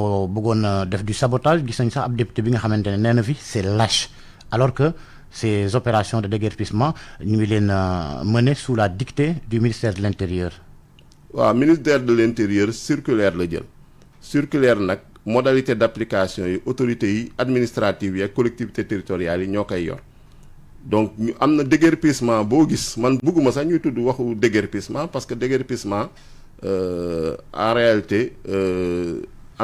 bëggoon def du sabotage gis nañ sax ab député bi nga xamante ne nee na fi c'est lâche alors que ces opérations de déguerpissement ñu ngi leen menées sous la dictée du ministère de l'Intérieur. waaw ministère de l'Intérieur circulaire la jël circulaire nag modalité d'application yi autorités yi administratives yi ak collectivités territoriales yi ñoo koy yor donc ñu am na déguerpissement boo gis man bëgguma sax ñuy tudd waxu déguerpissement parce que déguerpissement en réalité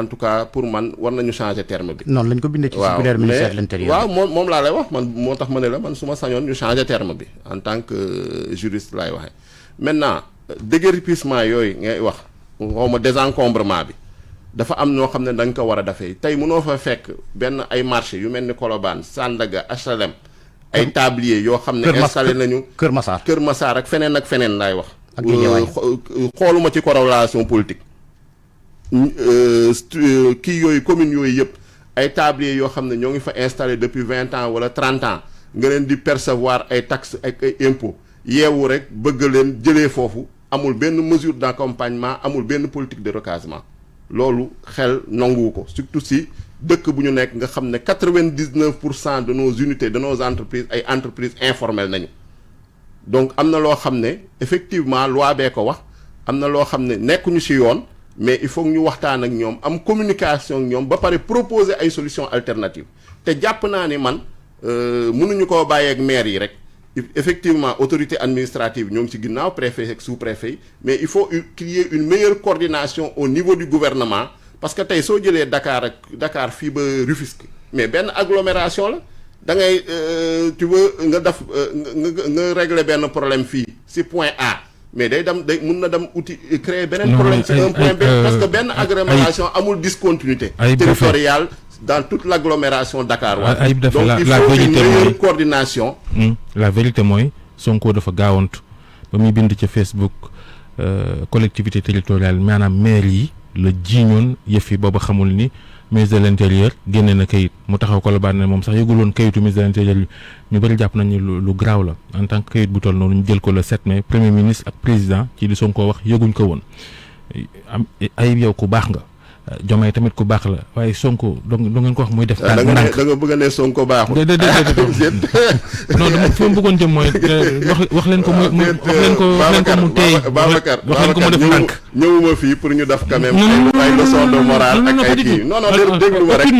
en tout cas pour man war nañu changer terme bi. noonu lañ ko bindee ci circulaire ministère de l'Intérieur. waaw moom laa lay wax man moo tax ma ne la man su ma sañoon ñu changer terme bi en tant que juriste laay waxee maintenant déguerpissement yooyu ngay wax xaw ma désencombrement bi dafa am ñoo xam ne da nga ko war a defee tey mënoo fa fekk benn ay marché yu mel ni Colobane Sandaga HLM ay tablier yoo xam ne installé nañu Kër Massar ak feneen laay wax. ak Guédiawaye xooluma ci corrélation politique. kii yooyu communes yooyu yëpp ay tablier yoo xam ne ñoo ngi fa installé depuis 20 ans wala 30 ans nga leen di percevoir ay taxes ak ay impôts yeewu rek bëgg leen jëlee foofu amul benn mesure d'accompagnement amul benn politique de recasement loolu xel nanguwu ko surtout si dëkk bu ñu nekk nga xam ne 99% de nos unités de nos entreprises ay entreprises informelles nañu donc am na loo xam ne effectivement loi bee ko wax am na loo xam ne nekkuñu ci yoon mais il faut ñu waxtaan ak ñoom am communication ak ñoom ba pare proposer ay solutions alternatives te jàpp naa ni man mënuñu koo bàyyee ak maire yi rek effectivement autorité administrative ñoo ngi ci ginnaaw préfet ak sous-préfet yi mais il faut qu'il y ait une meilleure coordination au niveau du gouvernement parce que tey soo jëlee Dakar fii ba Rufisque mais benn agglomération la da ngay tu veux nga def nga régler benn problème fii ci point A mais day mun na dem créer beneen problème ci un point B parce que benn agglomération amul discontinuité territoriale dans toute l'agglomération Dakar donc il faut une meilleure coordination. La vérité mooy Sonko dafa gaawantu ba muy bind ca Facebook collectivité territoriale maanaam maire yi la jiiñoon yëf yi booba xamul ni ministre de l'Intérieur génne na kayit mu taxaw ko la baat ne moom sax yëgul woon kayitu ministre de l'Intérieur ñu bëri jàpp nañu lu graaw la en tant que kayit bu toll noonu ñu jël ko le 7 mai premier ministre ak président ci di Sonko wax yëguñ ko woon ay yow ku baax nga Diomaye tamit ku baax la waaye Sonko do ngeen ko wax muy def. da nga bëgg a ne Sonko baaxul. non dama fi ma bëggoon jëm mooy wax leen ko mu teey Babacar wax leen ko mu def ndànk. ñëwuma fii pour ñu def quand même ay leçon de morale ak ay kii non déglu ma rek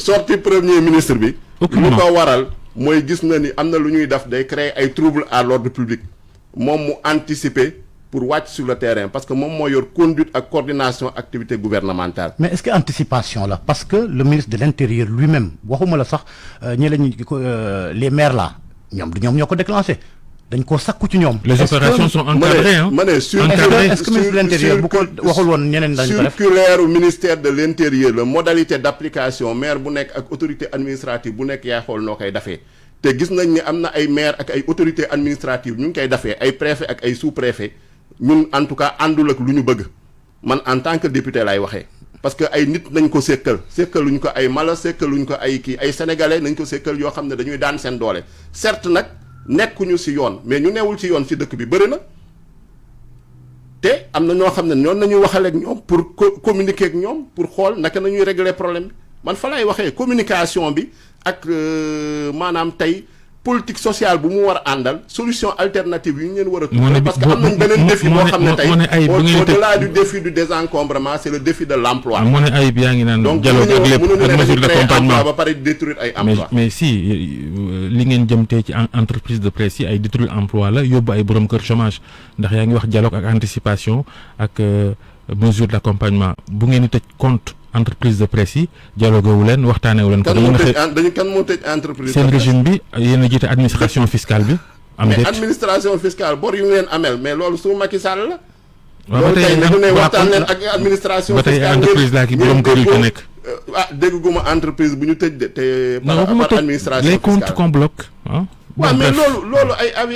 sorti premier ministre bi lu ko waral mooy gis na ni am na lu ñuy def day créer ay troubles à l'ordre public moom mu anticiper pour wàcc sur le terrain parce que moom moo yor conduite ak coordination activité gouvernementale. mais est-ce que anticipation la parce que le ministre de l'Intérieur lui-même waxuma la sax ñi lañu les maires là ñoom ñoo ko déclenché dañ koo sakku ci ñoom. les opérations sont encadrées hein. ma ne est-ce que ministre de l'Intérieur bu ko waxul woon ñeneen dañ ko def. circulaire au ministère de l'Intérieur la modalité d'application maire bu nekk ak autorité administrative bu nekk yaay xool noo koy defee te gis nañ ne am na ay maire ak ay autorités administratives ñu ngi koy defee ay préfet ak ay sous-préfet ñun en tout cas àndul ak lu ñu bëgg man en tant que député lay waxee parce que ay nit nañ ko sekkaluñ ko ay mala sekkaluñ ko ay kii ay sénégalais nañ ko sekkal yoo xam ne dañuy daan seen doole certes nag nekkuñu ci yoon mais ñu newul ci yoon ci dëkk bi bëri na te am na ñoo xam ne ñoon nañuy waxale ak ñoom pour communiquer ak ñoom pour xool naka nañuy régler problème bi man fa lay waxee communication bi ak maanaam tey politique sociale bu mu war a àndal solution alternative yu ñu leen war a trouver parce que am nañ beneen défi boo xam ne tey au-delà du défi du désencombrement c'est le défi de l'emploi moo ne ayib yaa ngi naan dialogue ak lépp ak mesure d'accompagnement ba pare détruire ay emploi mais si li ngeen jëm tey ci entreprise de presse yi ay détruire emploi la yóbbu ay borom kër chômage ndax yaa ngi wax dialogue ak anticipation ak mesure d'accompagnement bu ngeen di tëj compte entreprise de presse yi dialogue wu leen waxtaanee wu leen ko. kan moo tëj entreprise seen régime bi yéen a jiite administration fiscale bi. mais administration fiscale bor yu ngeen amel mais loolu su Macky Sall la. waaw ba tey loolu tey waxtaan leen ak administration fiscale ba tey entreprise laa ki borom kër yi ko nekk. dégguma entreprise bu ñu tëj de te. par administration fiscale les comptes qu'on bloque ah. waaw mais loolu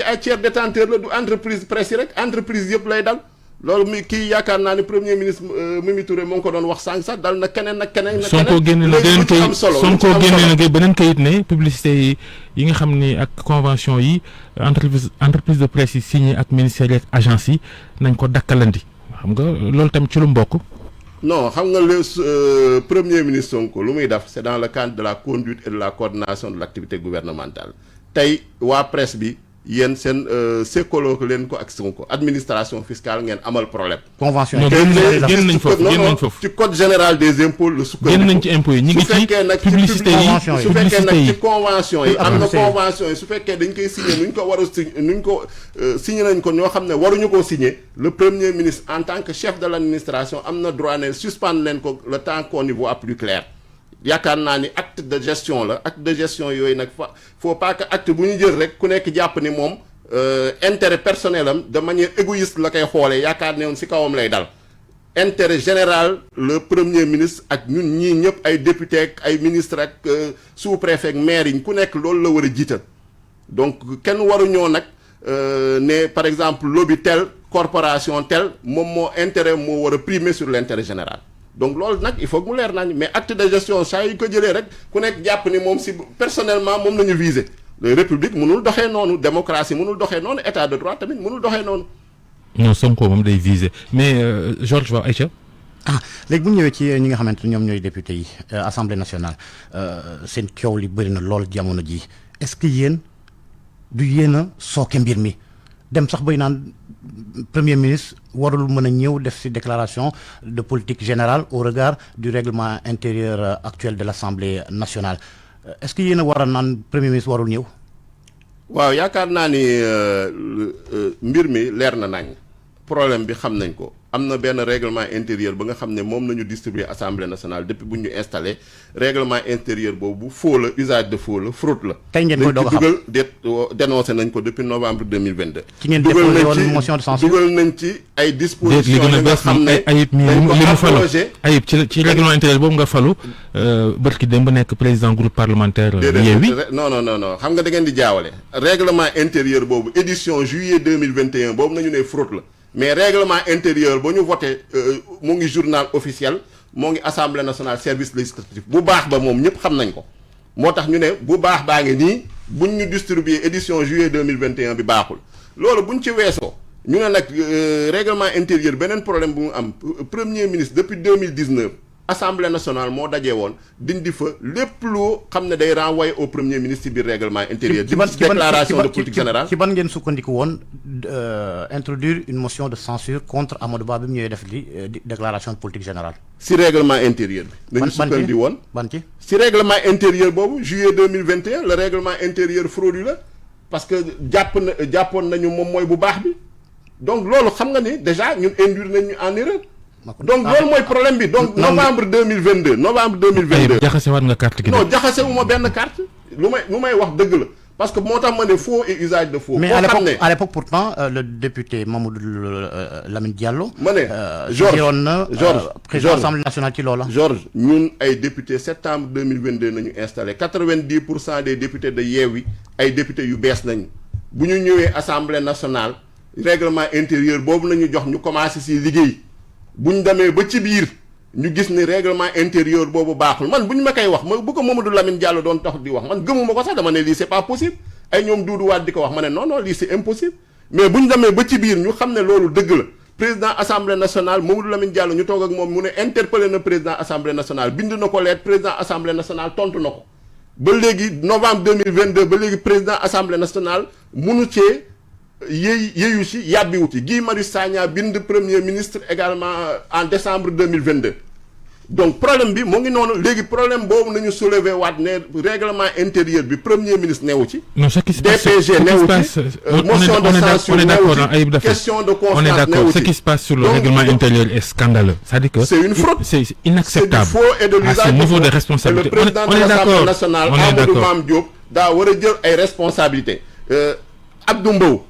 ay tiers détenteur la du entreprise presse yi rek entreprise yëpp lay dal. loolu mi kii yaakaar naa ne premier ministre Mimi Touré moo ngi ko doon wax sànq sax dal na keneen ak keneen. Sonko génne na beneen kayit ne publicité yi nga xam ni ak convention yi entreprise de presse yi signé ak ministère ak agence yi nañ ko dakkalandi xam nga loolu tamit ci lu mbokk. non xam nga le premier ministre Sonko lu muy def c'est dans le cadre de la conduite et de la coordination de l'activité gouvernementale tey waa presse bi yéen seen seqaloo leen ko ak Sonko administration fiscale ngeen amal problème. convention non génn nañ foofu ci code général des impôts le sukkandiku. génn nañ ci impôts yi ñu ngi ci publicité yi su fekkee nag ci convention yi am na convention yi su fekkee dañ koy signé nuñ ko war a signé nuñ ko signé nañ ko ñoo xam ne waruñu koo signé le premier ministre en tant que chef de l'administration am na droit ne suspendre leen ko le temps qu'on y voit plus clair. yaakaar naa ni acte de gestion la acte de gestion yooyu nag faut pas que acte bu ñu jël rek ku nekk jàpp ni moom intérêt personnel am de manière égoïste la koy xoolee yaakaar ne woon ci kawam lay dal intérêt général le premier ministre ak ñun ñii ñëpp ay député ak ay ministre ak sous-préfet ak maire yi ku nekk loolu la war a jiital donc kenn waruñoo nag ne par exemple lobby tel corporation tel moom moo intérêt moo war a primer sur l'intérêt général donc loolu nag il faut que mu leer nañ mais acte de gestion saa yu ko jëlee rek ku nekk jàpp ni moom si personnellement moom la ñu viser la république mënul doxee noonu démocratie mënul doxee noonu état de droit tamit mënul doxee noonu. non Sonko moom day viser mais Georges Ba Aïcha. léegi bu ñu ñëwee ci ñi nga xamante ne ñoom ñooy député yi assemblée nationale seen coow li bëri na lool jamono ji est-ce que yéen du yéen a sooke mbir mi dem sax bay naan. Premier ministre warul mën a ñëw def ci déclaration de politique générale au regard du règlement intérieur actuel de l'Assemblée nationale est-ce que yéen a war a naan Premier ministre warul ñëw. waaw yaakaar naa ni mbir mi leer na nañ problème bi xam nañ ko am na benn règlement intérieur ba nga xam ne moom nañu distribuer Assemblée nationale depuis bu ñu installé règlement intérieur boobu faux la usage de faux la fraude la. tey ngeen koy doog a xam dugal dénoncé nañ ko depuis novembre 2022. ci ngeen déposé woon motion de censure dugal nañ ci ay dispositions yi nga xam ne Ayib mi li mu falu Ayib ci règlement intérieur boobu nga falu bërki démb nekk président groupe parlementaire Yewwi. non xam nga da ngeen di jaawale. règlement intérieur boobu édition juillet 2021 boobu nañu ne fraude la. mais règlement intérieur ba ñu voté mu ngi journal officiel moo ngi assemblée nationale service législatif bu baax ba moom ñëpp xam nañ ko moo tax ñu ne bu baax baa ngi nii buñ ñu distribuer édition juillet 2021 bi baaxul loolu buñ ci weesoo ñu ne nag règlement intérieur beneen problème bu mu am premier ministre depuis 2019 assemblée nationale moo dajee woon dindi fa lépp loo xam ne day renvoyer au premier ministre ci biir règlement intérieur di déclaration de politique générale ci ban ngeen sukkandiku woon introduire une motion de censure contre Amadou Ba bi mu ñëwee def di déclaration de politique générale ci règlement intérieur bi dañu sukkandi woon ban ci règlement intérieur boobu juillet 2021 le règlement intérieur frauduleux parce que jàppoon nañu moom mooy bu baax bi donc loolu xam nga ni déjà ñun induire nañu en erreur donc loolu mooy problème bi donc novembre 2022 jaxase waat nga carte gi non jaxase wu ma benn carte lu may wax dëgg la parce que moo tax ma ne faux et usage de faux mais à l'époque pourtant le député Mamadou Lamine Diallo ma ne Georges président Assemblée nationale ci loola Georges ñun ay député septembre 2022 nañu installé 90% des députés de Yewwi ay députés yu bees nañu bu ñu ñëwee Assemblée nationale règlement intérieur boobu nañu jox ñu commencé si liggéey bu ñu demee ba ci biir ñu gis ni règlement intérieur boobu baaxul man bu ñu ma koy wax ma bu ko Mamadou Lamine Diallo doon tax di wax man gëmuma ko sax dama ne lii c'est pas possible ay ñoom Doudou Wade di ko wax ma ne non lii c'est impossible mais bu ñu demee ba ci biir ñu xam ne loolu dëgg la président assemblée nationale Mamadou Lamine Diallo ñu toog ak moom mu ne interpellé na président assemblée nationale bind na ko lettre président assemblée nationale tontu na ko ba léegi novembre 2022 ba léegi président assemblée nationale munu cee yéeyu si yàbbiwu ci Guy Marius Sagna bind premier ministre également en décembre 2022 donc problème bi moo ngi noonu léegi problème boobu nañu soulever waat ne règlement intérieur bi premier ministre newu ci DPG newu ci motion de censure newu ci question de confiance newu ci ce qui se passe sur le règlement intérieur est scandaleux c'est-à-dire que c'est une fraude c'est inacceptable c'est du faux et de l'usage à ce niveau de responsabilité le président de l'Assemblée nationale Amadou Mame Diop daa war a jël ay responsabilités Abdou Mbow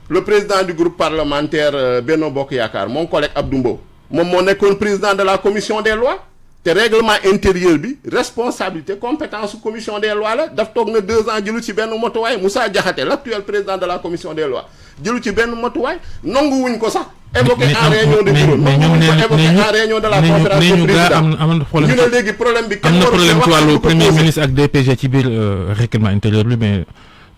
le président du groupe parlementaire Benno Bokk Yaakaar mon collègue Abdou Mbow moom moo nekkoon président de la commission des lois te règlement intérieur bi responsabilité compétence commission des lois la daf toog na 2 ans jëlu ci benn motuwaay Moussa Diakhaté l'actuel président de la commission des lois jëlu ci benn motuwaay nanguwuñ ko sax évoqué en réunion de bureau nanguwuñ ko évoqué en réunion de la conférence de président ñu ne léegi problème bi am na problème ci wàllu premier ministre ak DPG ci biir règlement intérieur bi mais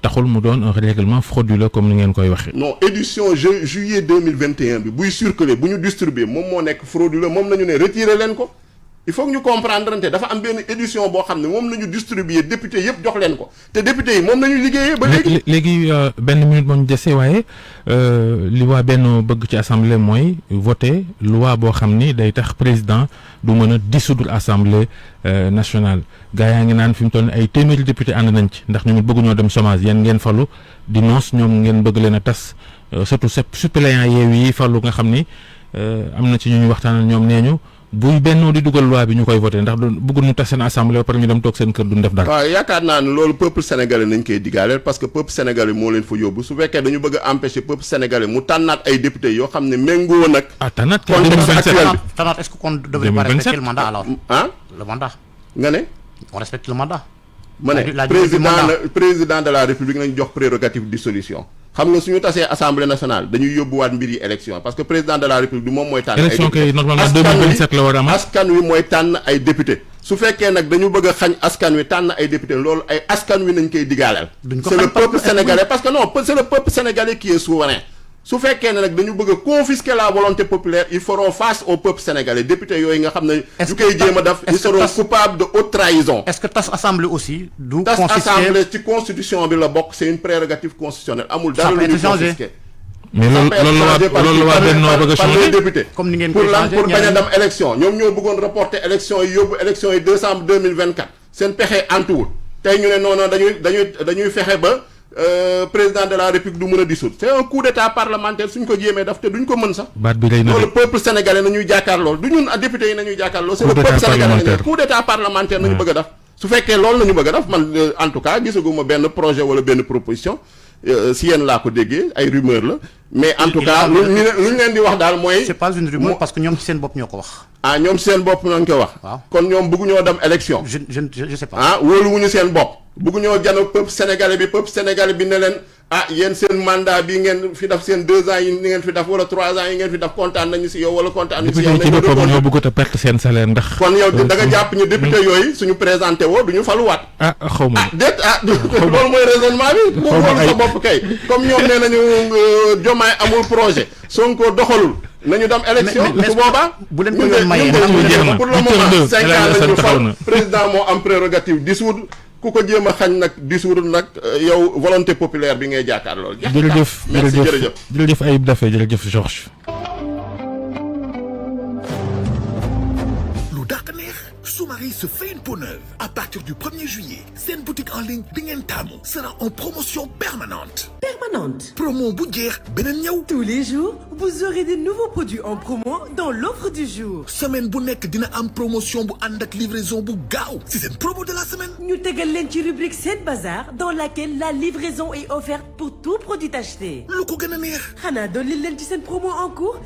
taxul mu doon un règlement frauduleux comme ni ngeen koy waxee. non édition juillet 2021 bi buy circuler bu ñu distribuer moom moo nekk frauduleux moom la ñu ne retirer leen ko. il faut que ñu comprendre te dafa am benn édition boo xam ne moom la ñu distribuer député yëpp jox leen ko te député yi moom la ñu liggéeyee. ba léegi léegi benn minute moo ñu dese waaye li waa Benno bëgg ci assemblée mooy voter loi boo xam ni day tax président du mën a dissoudre assemblée nationale. gaa yaa ngi naan fi mu toll nii ay téeméeri député ànd nañ ci ndax ñoom it bëgguñoo dem chômage yéen ngeen falu di noos ñoom ngeen bëgg leen a tas surtout suppléant Yewwi yi falu nga xam ni am na ci ñu waxtaanal ñoom nee ñu. buy Benno di dugal loi bi ñu koy voté ndax bëggul ñu tas seen assemblée ba pare ñu dem toog seen kër duñ def dara. waaw yaakaar naa ne loolu peuple sénégalais nañ koy digaaleel parce que peuple sénégalais moo leen fa yóbbu su fekkee dañu bëgg a empêcher peuple sénégalais mu tànnaat ay députés yoo xam ne méngoo nag. tànnaat contexte actuel bi tànnaat est-ce qu'on devrait pas respecter le mandat alors. Le mandat. nga ne. on respecte le mandat. ma ne président de la république nañ jox prérogative dissolution. xam nga suñu tasee assemblée nationale dañuy yóbbuwaat mbir yi élection parce que président de la république du moom mooy tànn ay élection kay normalement 2027 la war a am askan wi mooy tànn ay député su fekkee nag dañu bëgg a xañ askan wi tànn ay député loolu ay askan wi nañ koy digaaleel c'est le peuple sénégalais parce que non c'est le peuple sénégalais qui est souverain su fekkee ne nag dañu bëgg a confisquer la volonté populaire ils feront face au peuple sénégalais député yooyu nga xam ne ñu koy jéem a def ils seront coupables de haute trahison. est-ce que tas assemblée aussi du tas assemblée ci constitution bi la bokk c'est une prérogative constitutionnelle amul dara lu ñuy confisquer mais loolu la waa Benno bëgg a changer député comme ni ngeen pour koy lan changer pour bañ a dem élection ñoom ñoo bëggoon reporter élection yi yóbbu élection yi décembre 2024 seen pexe antuwul tey ñu ne non dañuy fexe ba président de la république du mën a dissoudre c'est un coup d'état parlementaire suñ ko jéemee daf te duñ ko mën sax. baat bi rëy na loolu peuple sénégalais nañuy jàkkaarloo du ñun député yi nañuy jàkkaarloo. c'est le peuple sénégalais nañu coup d'état parlementaire nañu bëgg a def. su fekkee loolu nañu bëgg a def man en tout cas gisaguma benn projet wala benn proposition si yéen laa ko déggee ay rumeur la mais en tout cas lu ñu leen di wax daal mooy. c'est pas une rumeur parce que ñoom ci seen bopp ñoo ko wax. ñoom seen bopp nañ ko wax. waaw kon ñoom bëgguñoo dem élection. je sais pas. wóoluwuñu seen bopp. bëgguñoo jano peuple sénégalais bi ne leen yéen seen mandat bi ngeen fi def seen 2 ans yi ni ngeen fi def wala 3 ans yi ngeen fi def kontaan nañu si yow wala kontaan nañu si yow. ci boppam ñoo bëggut a perte seen salaire ndax. kon yow da nga jàpp ñu député yooyu suñu présenté woo duñu faluwaat. xaw ma. déet loolu mooy raisonnement bi. xaw ma ay sa bopp kay. comme ñoom nee nañu Diomaye amul projet Sonko doxalul. nañu dem élection su boobaa. bu leen ko yoon mayee pour le moment 5 ans lañu fal président moo am prérogative dissoudre ku ko jéem a xañ nag dissoudre nag yow volonté populaire bi ngay jàkkaar loolu. jërëjëf Ayib Daffé jërëjëf Georges. Soumaré se fait une peau neuve. À partir du 1er juillet, c'est une boutique en ligne Bingen Tamo sera en promotion permanente. Permanente. Promo Boudière Benenyaou. Tous les jours, vous aurez de nouveaux produits en promo dans l'offre du jour. Semaine bu nek dina am promotion bu and ak livraison bu gaaw. C'est une promo de la semaine. Ñu tégal leen ci rubrique Sen Bazar dans laquelle la livraison est offerte pour tout produit acheté. Lu ko gëna neex. Xana dolli leen ci seen promo en cours.